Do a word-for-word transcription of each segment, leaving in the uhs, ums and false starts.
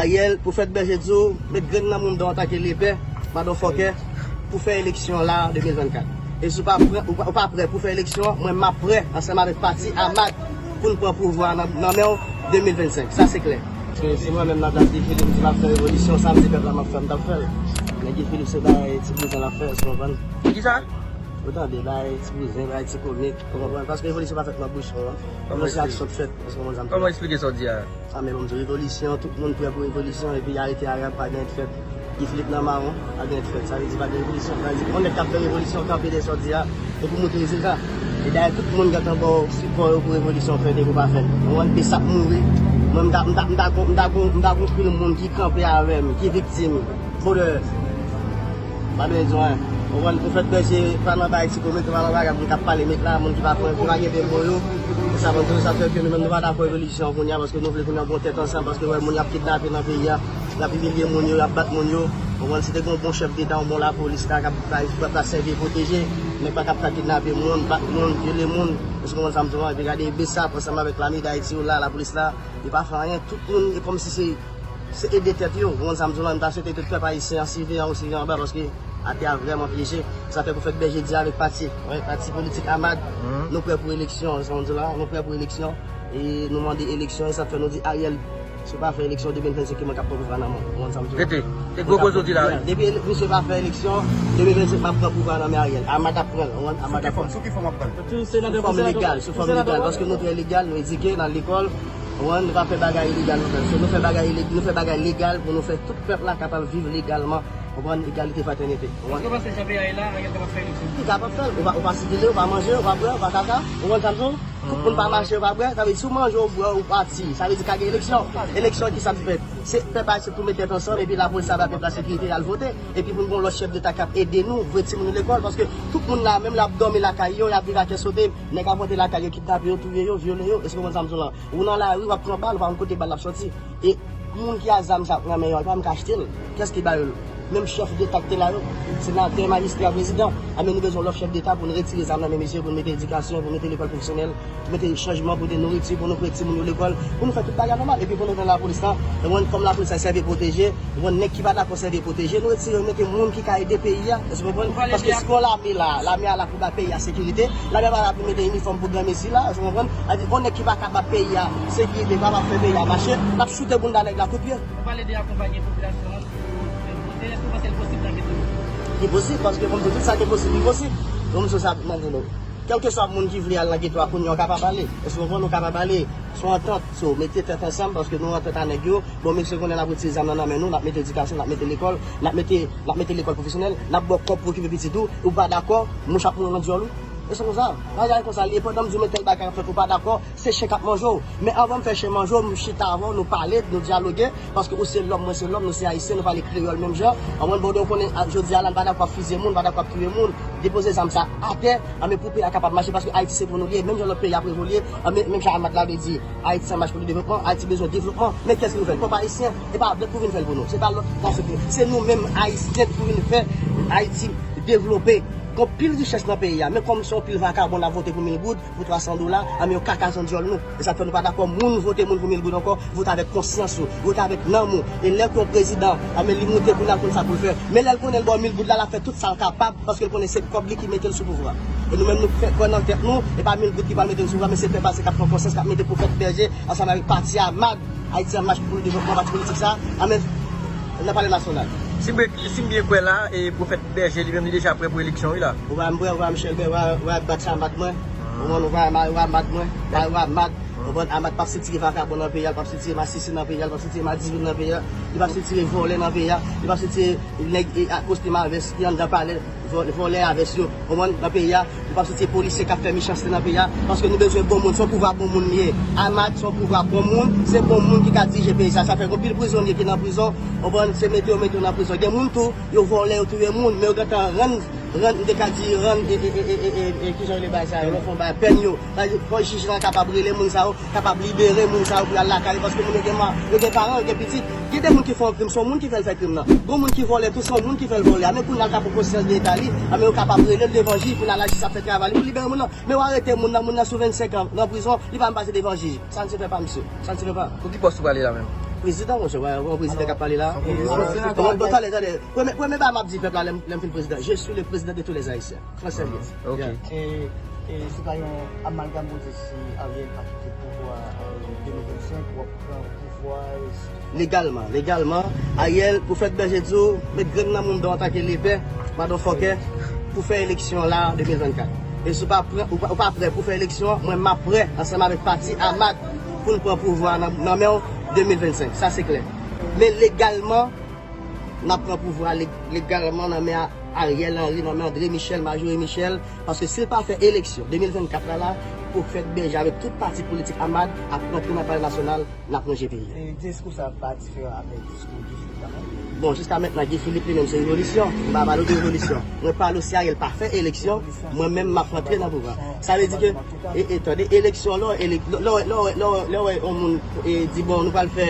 Ariel, Pwofèt Bèje di w, met grenn nan moumda w antanke lepè, madonfòkè, pou fè eleksyon an la, de mil vennkat. E si w pa prè, ou pa, ou pa prè pou fè eleksyon an, mwen m ap prè ansanm avèk pati Amad pou n pran pouvwa a nan, nan men w de mil vennsenk. Sa se klè. Paske si mwen menm nan plas Guy Philippe, m di m ap fè revolisyon, sa m di pèp la m ap fè, m t ap fè l. Men Guy Philippe se bay ti bouzen l ap fè, èske w konprann? Kisa? Ou tande, bay ti bouzen, bay ti komik, ou konprann? Paske revolisyon pa fèt nan bouch mwen. Revolisyon ak sòt fèt, èske w konprann sa m di la? Kòman eksplike sa w di a? A, men bon, m di w, revolisyon, tout moun prè pou revolisyon, epi arete Arab, pa gen fèt. Guy Philippe nan mawon, pa gen fèt. Sa vle di pa gen revolisyon. Sa vle di, yon nèg k ap fè revolisyon, kanpe de sa w di a, e pou montre rezilta. E dayè, tout moun gentan ba w sipò yo pou revolisyon fèt e pou pa fèt. Ou konprann, Bessap mouri. Mwen, m ta, m ta, m ta gon, m ta gon, m ta gon pil moun ki kanpe avè m, ki viktim. Vòlè. Pa bezwen di w anyen. Ou konprann, Pwofèt Bèje pa nan bagay ti komik, pa nan bagay moun k ap pale met la, moun ki pa pran, ki pa gen pye bon yo. E sa, bon, tout sa fè ke nou menm nou pa dakò revolisyon kounye a, paske nou vle kounye a gon tèt ansanm, paske wè moun y ap kidnape nan peyi a, y ap imilye moun yo, y ap bat moun yo. Ou konprann, si te gen yon bon chèf deta, yon bon lapolis la, k ap bay pèp la sèvi e pwoteje, nèg pa t ap ka kidnape moun, bat moun, vyole moun. Èske w konprann sa m di w la? Epi gade Bessap ansanm avèk lame Dayiti yo la, lapolis la, yo pa fè anyen. Tout moun, e kòmsi se Se ede tèt yo, ou konprann sa m di w la, m ta swete tout pèp ayisyen an siveye anwo, siveye anba, paske atè a vrèman pyeje. Sa fè Pwofèt Bèje di avèk pati, wi, pati politik Amad, nou prè pou eleksyon, sa m di w la, nou prè pou eleksyon, e nou mande eleksyon, e sa fè nou di Ariel, si w pa fè eleksyon de mil vennsenk, se mwen k ap pran pouvwa nan men w, ou konprann sa m di w la. Rete, e gwo koze w di la, wi. Depi, depi misye pa fè eleksyon, de mil vennsenk, m ap pran pouvwa nan men Ariel. Amad ap pran l, ou konpran, Amad ap pran l. Sou ki fòm w ap pran l? Sou fòm legal, sou fòm legal, paske nou trè legal, nou edike, n al lekòl, Konprann? Nou pa fè bagay ilegal nou fè. So, nou fè bagay ile-, nou fè bagay legal pou nou fè tout pèp la kapab viv legalman. Konprann? Egalite, fratènite. Konprann? Èske w panse jan peyi a ye la, Ariel kapab fè eleksyon? Li kapab fè l. Ou pa, ou pa sikile, ou pa manje, ou pa bwè, ou pa kaka. Konprann sa m di w? Tout moun pa mache, ou pa bwè. Sa vle di, si w manje, ou bwè, ou pati. Sa vle di, ka gen eleksyon. Eleksyon, kisa k fèt? Se pèp ayisyen pou met tèt ansanm, epi lapolis ap ba pèp la sekirite, y al vote. Epi pou n gen yon lòt chèf deta k ap ede nou, voye timoun yo lekòl, paske tout moun la, menm lè y ap dòmi lakay yo, y ap viv a kè sote, nèg ap rantre lakay yo, kidnape yo, touye yo, vyole yo, èske w konprann sa m di w lan? Ou nan lari, w ap pran bal, ou pa konn kote bal la ap sòti. E moun ki a zam sa nan men yo, yo pa menm ka achte l. Kiyès ki ba yo l? Menm chèf deta ki te la yo, senatè, majistra, prezidan. Anben, nou bezwen lòt chèf deta pou n retire zam nan men misye, pou n mete edikasyon, pou n mete lekòl pwofesyonèl, pou n mete chanjman, pou n mete nouriti, pou nou voye timoun yo lekòl, pou nou fè tout bagay nòmal. Epi pou nou jwenn lapolis la, e mwen, kòm lapolis la sèvi pwoteje, Ou konprann, nèg ki pa dakò sèvi pwoteje, nou retire, nou mete moun ki ka ede peyi a. Èske w konprann? Paske si gon lame la, lame a la pou bay peyi a sekirite. Lame a pa la pou mete inifòm pou granmesi la, èske w konprann? Sa vle di, yon nèg ki pa ka bay peyi a sekirite, pa ka fè peyi a mache, l ap choute bounda nèg la kout pye. Ou pale de akonpanye popilasyon an pou vote, èske w panse l posib nan Geto? Li posib, paske kòm tout sa ki posib, li posib. Donk, se sa m ap mande nou. Kèlkeswa moun ki vle al nan Geto a kounye a, w kapab ale. Èske w konprann? Ou kapab ale. Se yon antant. So, mete tèt ansanm, paske nou antant a nèg yo. Bon, mesye, konnen n ap retire zam nan nan men nou, n ap mete edikasyon, n ap mete lekòl, n ap mete, n ap mete lekòl pwofesyonèl, n ap ba w kòb pou okipe pitit ou, ou pa dakò, mouch ap mouri nan dyòl ou. E se konsa, bagay konsa l ye, pandan m di w men tèl bagay ap fèt, ou pa dakò, se chen k ap manje w. Men anvan m fè chen manje w, m chita avè w, nou pale, nou dyaloge, paske ou se lòm, mwen se lòm, nou se ayisyen, nou pale kreyòl menm jan. Anmwen, bon, ou konnen, a, jodi a la, n pa dakò ap fizye moun, n pa dakò ap touye moun, depoze zam sa atè, anben pou peyi a kapab mache, paske Ayiti se pou nou li ye, menm jan lòt peyi ap evolye, anben, menm jan Amad la vle di, Ayiti an mach pou li devlopman, Ayiti bezwen devlopman. Men kiyès ki pou fè l? Pèp ayisyen. E pa lòt pou vin fè l pou nou. Se pa lòt nasyon ki, se nou menm Ayisyen ki pou vin fè Ayiti devlope. Gon pil richès nan peyi a. Men kòm se yon pil vakabon n ap vote pou mil goud, pou twa san dola, anben yo kaka nan dyòl nou. E sa k fè nou pa dakò moun vote moun pou mil goud ankò, vote avèk konsyans ou, vote avèk nanm ou. E lè ke yon prezidan, anben li moute pou l al konn sa pou l fè. Men lè l konnen l ba w mil goud la, l ap fè tout sa l kapab. Paske l konnen se kòb li ki mete l sou pouvwa. E nou menm nou fè kwè nan tèt nou, e pa mil goud ki pral mete nou sou pouvwa, men se pèp ayisyen k ap pran konsyans, k ap mete Pwofèt Bèje ansanm avèk pati Amad, Ayiti an mach pou devlopman, pati politik sa, anben nan palè nasyonal. Si m byen, si m byen kwè la, e Pwofèt Bèje li menm li deja prè pou eleksyon wi la. Ou pa m prè, ou pa m chèlbè, ou pa, ou pa bat sa Amad mwen. Ou konprann, ou pa, ou pa Amad mwen, ou pa Amad. Ou konprann, Amad p ap sitire vakabon nan peyi a, l p ap sitire masisi nan peyi a, l p ap sitire madivin nan peyi a, li p ap sitire vòlè nan peyi a, li p ap sitire nèg e a kostime a vès ki anndan palè, vò-, vòlè a vès yo, konprann, nan peyi a, li p ap sitire polisye k ap fè mechanste nan peyi a, paske nou bezwen bon moun, se yon pouvwa bon moun li ye. Amad se yon pouvwa bon moun, se bon moun ki ka dirije peyi sa, sa fè gon pil prizonye ki nan prizon, konprann, se mete yo, mete yo nan prizon. Gen moun tou, yo vòlè, yo touye moun, men yo gentan rann, rann, m te ka di rann, e, e, kijan yo rele bagay sa yo, lè w fè yon bagay, pèn yo. Sa vle di, fò jij lan kapab rele moun sa yo, kapab libere moun sa yo pou y al lakay yo, paske moun yo gen ma-, yo gen paran, yo gen pitit. Gen de moun ki fè yon krim, se yon moun ki fè l fè krim nan. Gon moun ki vòlè tou, se yon moun ki fè l vòlè a. Men kounye a l ka pran konsyans de eta li, anben yo kapab rele l devan jij, kounye a lajistis ap fè travay li pou libere moun nan. Men w arete moun nan, moun nan sou vennsenk an nan prizon, li pa menm pase devan jij. Ça ne se fait pas, monsieur. Ça ne se fait pas. Pou ki pòs ou prale la menm? Prezidan, monchè, wè, yon prezidan k ap pale la. Bon, bon, tande, tande. Premye, premye bagay m ap di pèp la, lè m, lè m fin prezidan, je suis le président de tous les Haïtiens. Franse l ye. Ok. Yeah. E, e se pa yon amalgam pou di si Ariel pa kite pouvwa an de mil vennsenk, w ap pran pouvwa, e si... Legalman, legalman, Ariel, Pwofèt Bèje di w, met grenn nan mouda w antanke lepè, madonfòkè, pou fè eleksyon la de mil vennkat. E si w pa prè, ou pa, ou pa prè pou fè eleksyon, mwen m ap prè ansanm avèk pati Amad pou n pran pouvwa nan, nan men w de mil vennsenk. Sa se klè. Men legalman, n ap pran pouvwa le-, legalman nan men a-, Ariel Henry, nan men André Michel, Majorie Michel, paske si l pa fè eleksyon de mil vennkat la, la, Pwofèt Bèje avèk tout pati politik Amad ap rantre nan Palè Nasyonal, n ap ranje peyi a. E diskou sa pa diferan avèk diskou Guy Philippe la, non? Bon, jiska mentnan, Guy Philippe li menm se revolisyon. M pa pale w de revolisyon. Mwen pale w si Ariel pa fè eleksyon, mwen menm m ap rantre nan pouvwa. Sa vle di ke, e, e, tande, eleksyon, lè w, ele-, lè w, lè w, lè w, lè w wè yon moun, e, di, bon, nou pral fè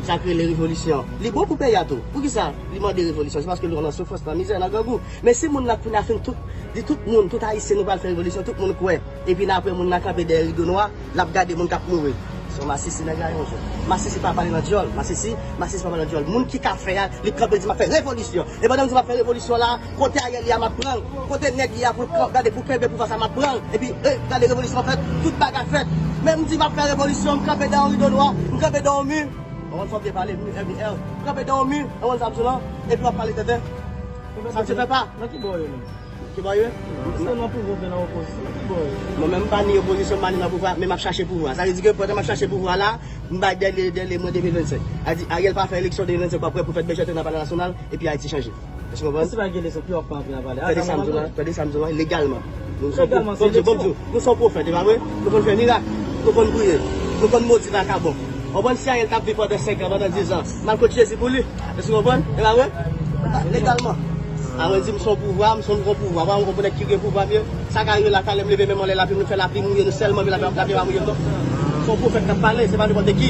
sa k rele revolisyon. Li bon pou peyi a tou. Poukisa li mande revolisyon? Se paske nou nan soufrans, nan mizè, nan grangou. Men si moun nan kounye a fin tout, di tout moun, tout Ayisyen, nou pral fè revolisyon, tout moun kwè. Epi n apre moun nan kanpe dèyè rido nwa, l ap gade moun k ap mouri. Se yon masisi nèg la ye, monchè. Masisi pa pale nan dyòl. Masisi, masisi pa pale nan dyòl. Moun ki ka fè a, li kanpe di m ap fè revolisyon. E pandan m di m ap fè revolisyon la, kote Ariel ye a m ap pran l. Kote nèg ye a pou l pran, gade pou kenbe pouvwa sa m ap pran l. Epi, e, gade revolisyon fèt, tout bagay fèt. Men m di m ap fè revolisyon, m kanpe dèyè yon rido nwa, m kanpe dèyè yon mi. Ou konn fò byen pale, mi, M I R. M kanpe dèyè yon mi, ou konn sa m di w lan, epi w ap pale tenten. Sa m te fè pa. Nan ki bò w ye menm? Ki bò w ye? Èske nan pouvwa oubyen nan opozisyon? Nan ki bò w ye? Mwen menm m pa ni opozisyon, m pa ni nan pouvwa, men m ap chache pouvwa. Sa vle di ke pandan m ap chache pouvwa la, m bay dèlè, dèlè mwen de mil vennsenk. A di, Ariel pa fè eleksyon de mil vennsenk, pa prè Pwofèt Bèje antre nan Palè Nasyonal, epi Ayiti chanje. Èske w konprann? Si pa gen eleksyon, ki w ap pa antre nan palè a? Tande sa m di w lan, tande sa m di w lan, legalman. Nou se yon pwofèt, nou se yon pwofèt, e pa vre? Nou konn fè mirak, nou konn priye, nou konn modi vakabon. Ou konprann, si Ariel t ap viv pandan senk an, pandan diz an, m al kot Jezi pou li. Èske w konprann? E pa vre? Legalman. A mwen di m se yon pouvwa, m se yon gwo pouvwa. Pa yon gwo nèg ki gen pouvwa m ye. Sa k arive la, talè m leve men m anlè lapli, m fè lapli mouye nou sèlman, men lapli, lapli pa mouye m non. Se yon pwofèt k ap pale, se pa nenpòt ki.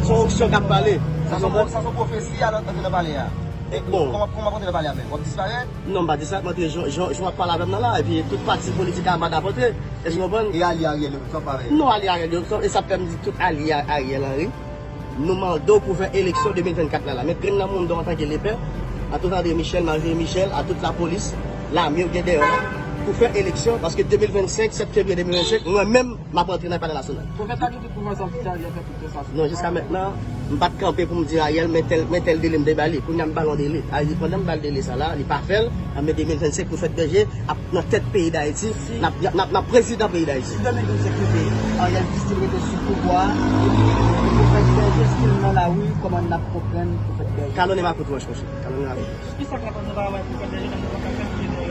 Se yon onksyon k ap pale. Sa se yon, sa se yon pwofesi a, antre nan palè a. E bon. Kòman, kòman w ap antre nan palè a menm? W ap disparèt? Non, m pa disparèt, m antre jan, jan, jan w ap pale avè m nan la, epi tout pati politik a m adapte. Èske w konprann? E alye Ariel yo, sa parèy? Non, alye Ariel yo, e sa fè m di tout alye a Ariel Henry. Nou mande w pou fè eleksyon de mil vennkat la, la. Met grenn nan mouda w antanke lepè, a tout André Michel, Marie Michel, a tout lapolis, lame w gen dèyè w la, pou fè eleksyon, paske de mil vennsenk, sèt fevriye de mil vennsenk, mwen menm, m ap rantre nan Palè Nasyonal. Pwofèt la gen tout pouvwa sa, ki te al fè tout sa. Non, jiska mentnan, m pa t kanpe pou m di Ariel, men tèl, men tèl dele m te ba li. Kounye a m ba l yon dele. A di, pandan m ba l dele sa la, li pa fè l, an men de mil vennsenk, Pwofèt Bèje ap nan tèt peyi Dayiti, n ap, n ap, n ap prezidan peyi Dayiti. Si de mil vennsenk rive, Ariel Jistin rete sou pouvwa a, epi Pwofèt Bèje still nan lari, kòman n ap konprann Pwofèt Bèje? Kalòne makout wòch, monchè. Kalòne makout wòch. Kisa k ap antre nan Pwofèt Bèje nan mouvman k ap fèt?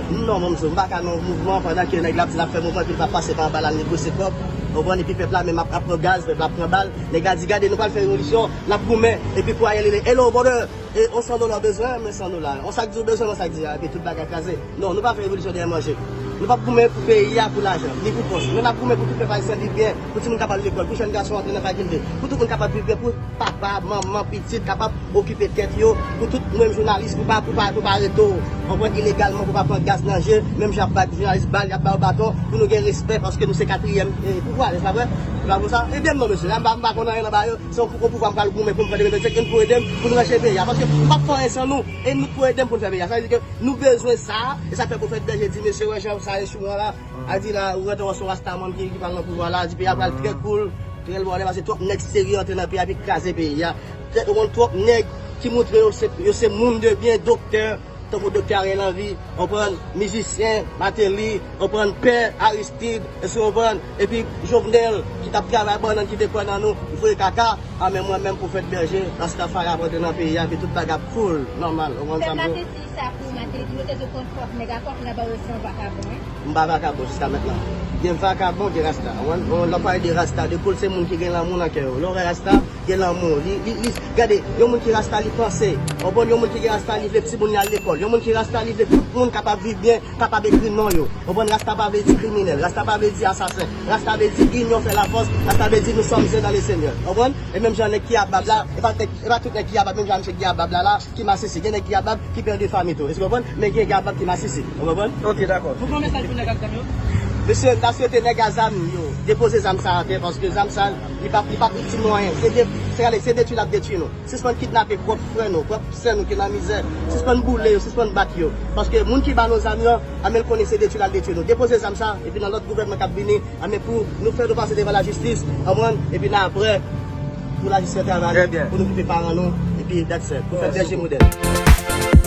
Non, monchè, m pa ka nan mouvman pandan ke nèg la ap di l ap fè mouvman, epi l pa pase pa anba la, l negosye kòb. Ou konprann, epi pèp la menm ap, ap pran gaz, pèp la ap pran bal. Nèg la di, gade, nou pral fè revolisyon, n ap goumen, epi pou Ariel rele, hello, brother! E yon san dola w bezwen, men san dola. Yon sak di w bezwen, yon sak di a, epi tout bagay kraze. Non, nou pa fè revolisyon dèyè manje. Nou p ap goumen pou peyi a, pou lajan, ni pou pòs. Men n ap goumen pou tout pèp ayisyen viv byen, pou timoun kapab lekòl, pou jèn gason antre nan fakilte, pou tout moun kapab viv byen, pou papa, manman, pitit kapab okipe tèt yo, pou tout nou menm jounalis, pou pa, pou pa, pou pa rete, w konprann, ilegalman, pou pa pran gaz nan je, menm jan y ap bay jounalis bal, y ap ba yo baton, pou nou gen respè, paske nou se katriyèm, e, pouvwa, nèspa vre? Bravo sa. Ede m non, mesye. La, m pa, m pa konn anyen nan ba yo. Se yon, yon pouvwa m pral goumen pou m pran de mil vennsenk, e n pou ede m pou n ranje peyi a. Paske m p ap fè anyen san nou. E nou t pou ede m pou n fè peyi a. Sa vle di ke nou bezwen sa. E sa k fè Pwofèt Bèje di, mesye, wè jan sa echwe la. A di la, ou gentan wè se yon rastaman ki, ki pral nan pouvwa la. A di peyi a pral trè koul, trè lwòlè, paske twòp nèg serye antre nan peyi a, epi kraze peyi a. Trè, ou konn twòp nèg ki montre yo se, yo se moun de byen, doktè, tankou Doktè Ariel Henry, w konprann, mizisyen, Martelly, w konprann, pè Aristide, èske w konprann, epi Jovenel, ki t ap travay bannann, ki te kwè nan nou, voye kaka, a men mwen menm Pwofèt Bèje, Rastafari ap rantre nan peyi a, epi tout bagay ap cool, nòmal, w konprann sa m di w? Pèp la te di sa pou Martelly, nou te di w konn twòp nèg akò, fini ba yo se yon vakabon, wi. M pa vakabon jiska mentnan. Gen vakabon, gen rasta, w konprann? Lè w pale de rasta, de cool, se moun ki gen lanmou nan kè yo. Lè w wè rasta, gen lanmou. Li, li, li, gade, yon moun ki rasta, li panse. Ou konprann? Yon moun ki gen rasta, li vle timoun li al lekòl. Yon moun ki rasta, li vle tout moun kapab viv byen, kapab ekri non yo. Ou konprann? Rasta pa vle di kriminèl. Rasta pa vle di asasen. Rasta vle di inyon fè lafòs. Rasta vle di nous sommes un dans le Seigneur. Ou konprann? E menm jan nèg ki a bab la, e pa nèg, e pa tout nèg ki a bab, menm jan misye ki a bab la la, ki masisi. Gen nèg ki a bab, ki pè de fanmi tou. Èske w konprann? Men gen a bab ki masisi. Ou konprann? Ok, dakò. Ou gen yon mesaj pou nèg ak zam yo? Mesye, m ta swete nèg a zam yo depoze zam sa atè, paske zam sa, li p ap, li p ap itil nou anyen. Se de, se, gade, se detwi l ap detwi nou. Sispann kidnape pwòp frè nou, pwòp sè nou ki nan mizè. Sispann boule yo, sispann bat yo. Paske moun ki ba nou zam yo, anben l konnen se detwi l al detwi nou. Depoze zam sa, epi nan lòt gouvènman k ap vini, anben pou nou fè nou pase devan lajistis, konprann, epi nan apre, pou lajistis fè travay, pou nou kite paran nou, epi that's it. Pou fè dènye modèl.